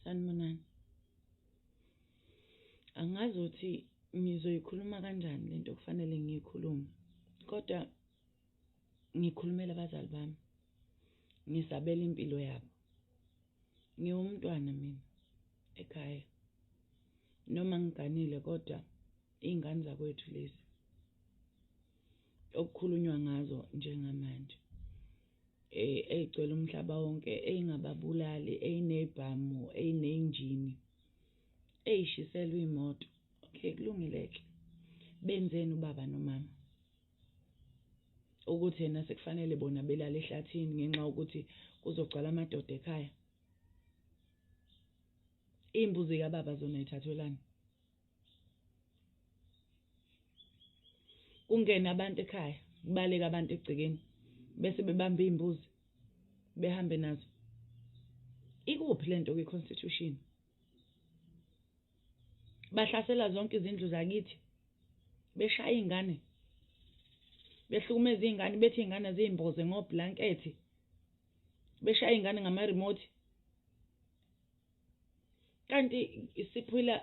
Sanibonani. Angazi ukuthi ngizoyikhuluma kanjani lento okufanele ngiyikhulume, kodwa ngikhulumela abazali bami, ngisabela impilo yabo. Ngiwumntwana mina ekhaya, noma ngiganile kodwa iy'ngane zakwethu lezi okukhulunywa ngazo njengamanje. Ey'gcwele umhlaba wonke, ey'ngababulali, ey'ney'bhamu, ey'ney'njini, ey'shiselwa iy'moto. Okay, kulungile-ke. Benzeni ubaba nomama? Ukuthi yena sekufanele bona belale ehlathini ngenxa yokuthi kuzogcwala amadoda ekhaya. Iy'mbuzi kababa zona y'thathwelani? Kungene abantu ekhaya, kubaleke abantu egcekeni bese bebamba iy'mbuzi behambe nazo. Ikuphi lento kwi-constitution? Bahlasela zonke izindlu zakithi, beshaya iy'ngane, behlukumeza iy'ngane, bethi iy'ngane ziy'mboze ngoblankethi, beshaya iy'ngane ngama-remote. Kanti siphila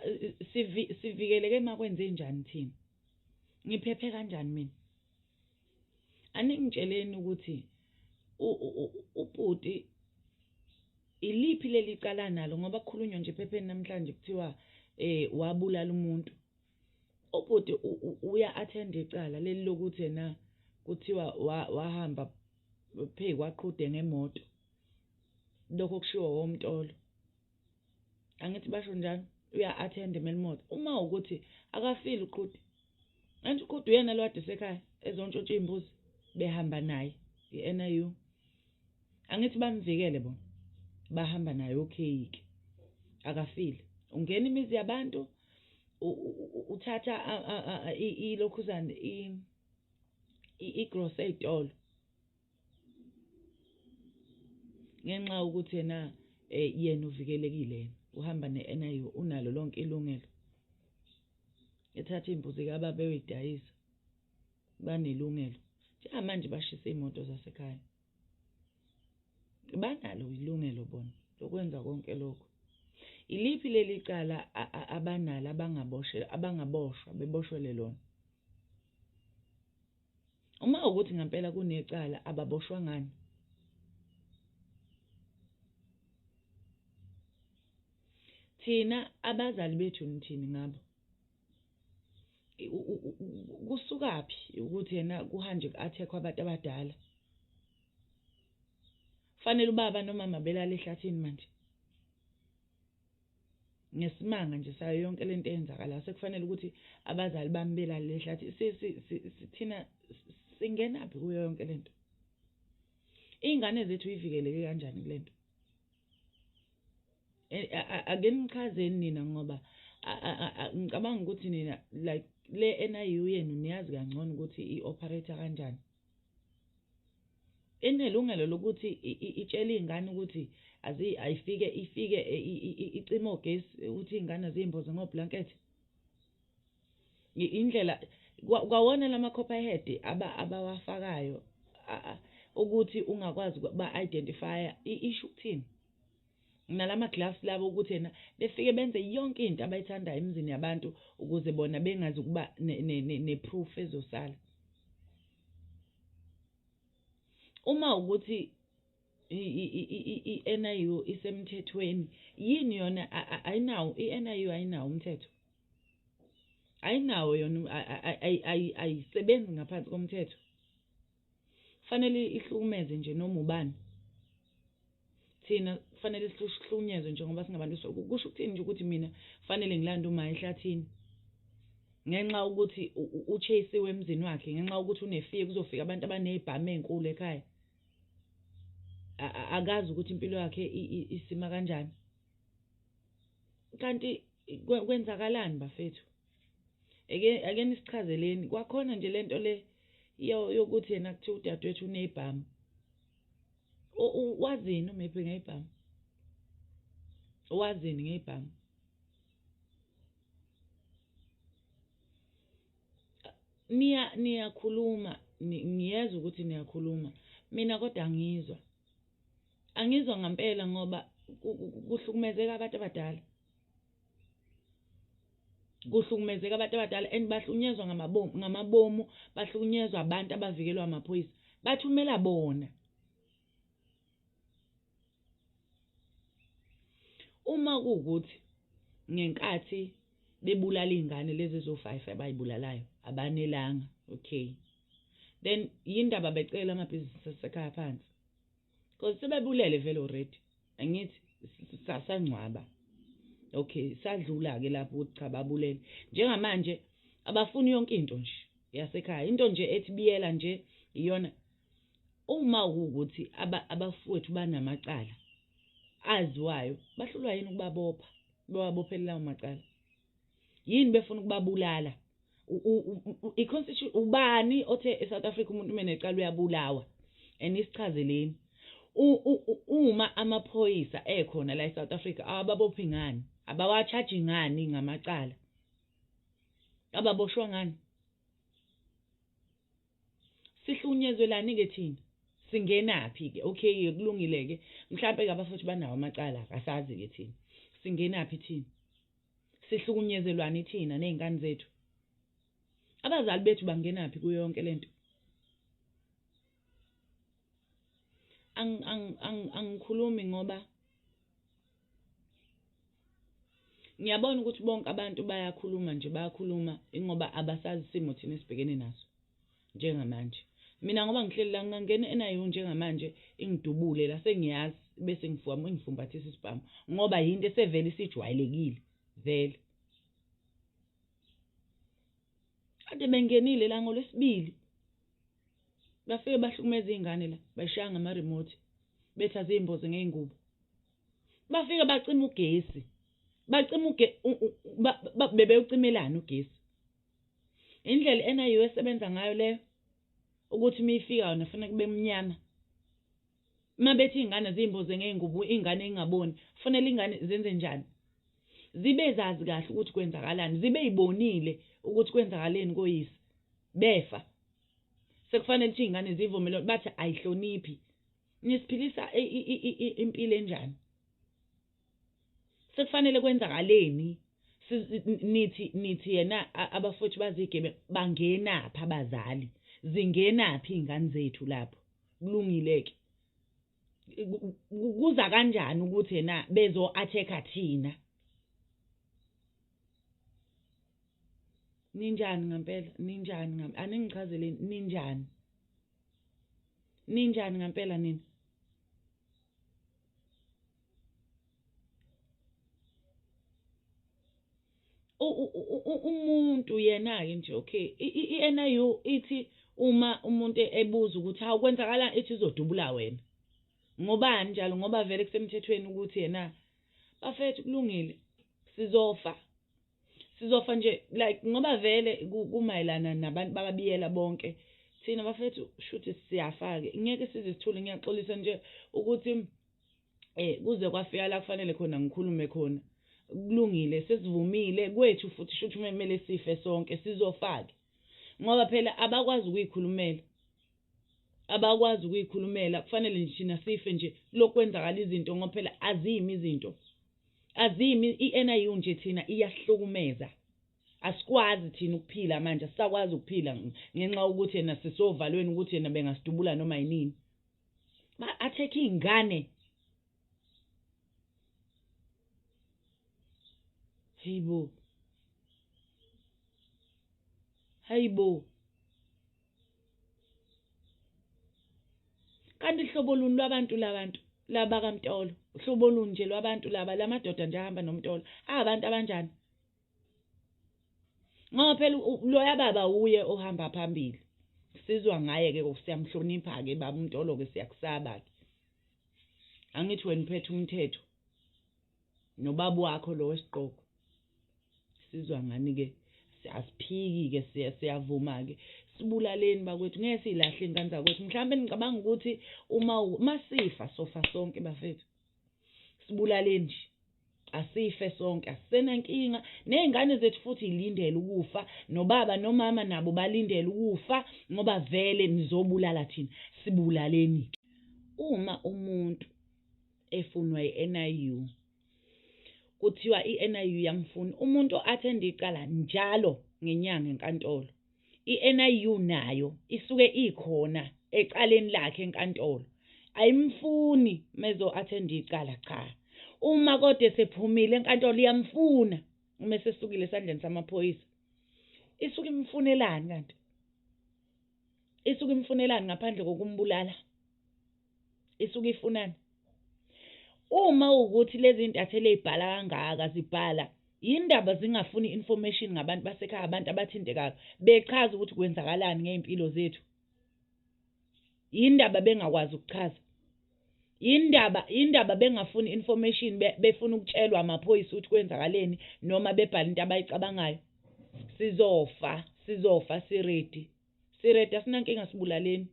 sivikeleke uma kwenzenjani thina? Ngiphephe kanjani mina? Aningitsheleni ukuthi ubhuti iliphi leli cala nalo ngoba kukhulunywa nje ephepheni namhlanje kuthiwa wabulala umuntu. Ubhuti uya-attend icala leli lokuthi yena kuthiwa wahamba phezu kwaqhude ngemoto. Lokho kushiwo oMtolo. Angithi basho njalo, uya-attend eMelmoth. Uma ukuthi akafile uQhude. Manje uQhude uyena lo kade esekhaya ezontshontsha iy'mbuzi behamba naye i-N_I_U. Angithi bamvikele bona, bahamba naye okay-ke, akafile. Ungena imizi yabantu, uthatha ilokhuzane igrosa ey'tolo. Ngenxa yokuthi yena yena uvikelekile yena, uhamba ne-N_I_U unalo lonke ilungelo. Ethatha iy'mbuzi kababa eyoy'dayisa, banelungelo. Njengamanje bashisa iy'moto zasekhaya. Banalo ilungelo bona lokwenza konke lokho. Iliphi leli cala abanalo abangaboshwa beboshelwe lona? Uma kuwukuthi ngempela kunecala ababoshwa ngani? Thina abazali bethu nithini ngabo? Kusukaphi ukuthi yena kuhanjwe ku-attack-we abantu abadala? Fanele ubaba nomama belale ehlathini manje. Ngesimanga nje sayo yonke lento eyenzakalayo sekufanele ukuthi abazali bami belale ehlathini. Thina singenaphi kuyo yonke lento? Iy'ngane zethu yivikeleke kanjani kule nto? Ake nichazeni nina ngoba ngicabanga ukuthi nina like le N_I_U yenu niyazi kangcono ukuthi i-operate kanjani. Inelungelo lokuthi itshele iy'ngane ukuthi ayifike ifike icime ogesi ukuthi iy'ngane ziy'mboze ngoblankethi. Indlela kwawona lama-copperhead abawafakayo ukuthi ungakwazi ba-identify-a isho ukuthini? Nalama gloves labo ukuthi yena befike benze yonke into abayithandayo emizini yabantu ukuze bona bengazi ukuba ne-proof ezosala. Uma ukuthi i-N_I_U isemthethweni, yini yona ayinawo i-N_I_U ayinawo umthetho? Ayinawo yona ayisebenzi ngaphansi komthetho. Fanele ihlukumeze nje noma ubani. Thina kufanele sihlukunyezwe nje ngoba singabantu. Kusho ukuthini nje ukuthi mina fanele ngilande uma ehlathini ngenxa yokuthi u-chase-iwe emzini wakhe, ngenxa yokuthi une-fear kuzofika abantu abaney'bhamu ey'nkulu ekhaya. Akazi ukuthi impilo yakhe isima kanjani. Kanti kwenzakalani bafethu? Ake nisichazeleni. Kwakhona nje lento le yokuthi yena kuthiwa udadewethu uney'bhamu. Wazini uMephi ngey'bhamu? Wazini ngey'bhamu? Niyakhuluma, ngiyezwa ukuthi niyakhuluma. Mina kodwa angizwa. Angizwa ngampela ngoba Kuhlukumezeka abantu abadala, kuhlukumezeka abantu abadala and bahlukunyezwa ngamabomu, ngamabomu bahlukunyezwa abantu abavikelwa amaphoyisa, bathumela bona. Uma kuwukuthi ngenkathi bebulala iy'ngane lezi eziwu-five abay'bulalayo abanelanga, okay, then yini ndaba becela amabhizinisi asekhaya phansi? Cause sebebulele vele already, angithi sangcwaba. Okay, sadlula-ke lapho ukuthi cha babulele. Njengamanje abafuni yonke into nje yasekhaya, into nje ethi biyela nje iyona. Uma kuwukuthi abafowethu banamacala aziwayo, bahlulwa yini ukubabopha, bewabophele lawo macala? Yini befuna ukubabulala? I-constitution ubani othe e-South Africa umuntu uma enecala uyabulawa? And isichazeleni. Uma amaphoyisa ekhona la e-South Africa awababophi ngani? Abawa-charge ngani ngamacala? Ababoshwa ngani? Sihlukunyezwelani-ke thina? Singenaphi-ke? Okay-ke kulungile-ke. Mhlampe-ke abafowethu banawo amacala, asazi-ke thina. Singenaphi thina? Sihlukunyezelwani thina ney'ngane zethu? Abazali bethu bangenaphi kuyo yonke le nto? Angikhulumi ngoba ngiyabona ukuthi bonke abantu bayakhuluma nje, bayakhuluma ingoba abasazi isimo thina esibhekene naso njengamanje. Mina ngoba ngihleli la ngingangena e-N_I_U njengamanje ingidubule la sengiyazi bese ngifumbathisa isibhamu ngoba yinto esevele isijwayelekile vele. Kade bengenile la ngoLwesibili, bafike bahlukumeza iy'ngane la, bayishaya ngama-remote, bethi aziy'mboze ngey'ngubo. Bafike bacima ugesi, bacima bebewucimelani ugesi? Indlela i-N_I_U esebenza ngayo leyo, ukuthi uma ifika yona kufanele kube mnyama. Uma bethi iy'ngane ziy'mboze ngey'ngubo, iy'ngane y'ngaboni, kufanele iy'ngane zenze njani? Zibe zazi kahle ukuthi kwenzakalani, zibe y'bonile ukuthi kwenzakaleni koyise, befa. Sekufanele ukuthi iy'ngane ziyivumele, bathi ayihloniphi. Nisiphilisa impilo enjani? Sekufanele kwenzakaleni? Nithi nithi yena abafowethu bazigebengu, bangenaphi abazali? Zingenaphi iy'ngane zethu lapho? Kulungile-ke. Kuza kanjani ukuthi yena bezo-attack-a thina? Ninjani ngampela? Ninjani? Aningichazeleni, ninjani? Ninjani ngampela nina? Umuntu yena-ke nje okay, i-N_I_U ithi uma umuntu ebuza ukuthi hawu kwenzakalani, ithi izodubula wena. Ngobani njalo? Ngoba vele kusemthethweni ukuthi yena bafethu kulungile sizofa. Sizofa nje like ngoba vele kumayelana nabantu bakabiyela bonke. Thina bafethu shuthi siyafa-ke, ngeke size sithule. Ngiyaxolisa nje ukuthi kuze kwafika la kufanele khona ngikhulume khona. Kulungile sesivumile kwethu futhi shuthi kumele sife sonke, sizofa-ke. Ngoba phela abakwazi ukuyikhulumela. Abakwazi ukuyikhulumela, kufanele nje thina sife nje lokhu kwenzakala izinto ngoba phela azimi izinto. Azimi i-N_I_U nje thina iyasihlukumeza. Asikwazi thina ukuphila manje, asisakwazi ukuphila ngenxa yokuthi yena sisovalweni ukuthi yena bengasidubula noma yinini. Ba-attack iy'ngane. Hayi bo. Hayi bo. Kanti hlobo luni lwabantu labantu laba kaMtolo? Hlobo luni nje lwabantu laba, lamadoda nje ahamba noMtolo? Abantu abanjani? Ngoba phela loya baba uye ohamba phambili. Sizwa ngaye-ke, siyamhlonipha-ke baba uMtolo-ke, siyakusaba-ke. Angithi wena uphethe umthetho nobaba wakho lo wesigqoko. Sizwa ngani-ke, asiphiki-ke, siyavuma-ke. Sibulaleni bakwethu, ngeke siyilahle iy'ngane zakwethu. Mhlawumbe nicabanga ukuthi uma sifa sofa sonke bafethu. Sibulaleni nje. Asife sonke, asisenankinga. Ney'ngane zethu futhi y'lindele ukufa, nobaba nomama nabo balindele ukufa ngoba vele nizobulala thina. Sibulaleni-ke. Uma umuntu efunwa i-NIU. Kuthiwa i-NIU iyamfuna. Umuntu o-attend-a icala njalo ngenyanga enkantolo, i-NIU nayo isuke ikhona ecaleni lakhe enkantolo. Ayimfuni uma ezo-attend-a icala, cha. Uma kodwa esephumile enkantolo iyamfuna uma esesukile esandleni samaphoyisa. Isuke imfunelani kanti? Isuke imfunelani ngaphandle kokumbulala? Isuke ifunani? Uma ukuthi lezi ntatheli ey'bhala kangaka zibhala yindaba zingafuni i-information ngabantu basekhaya, abantu abathintekayo, bechaza ukuthi kwenzakalani ngey'mpilo zethu. Yindaba bengakwazi ukuchaza? Yindaba yindaba bengafuni information befuna ukutshelwa amaphoyisa ukuthi kwenzakaleni noma bebhale into abayicabangayo? Sizofa, sizofa si-ready. Si-ready asinankinga sibulaleni.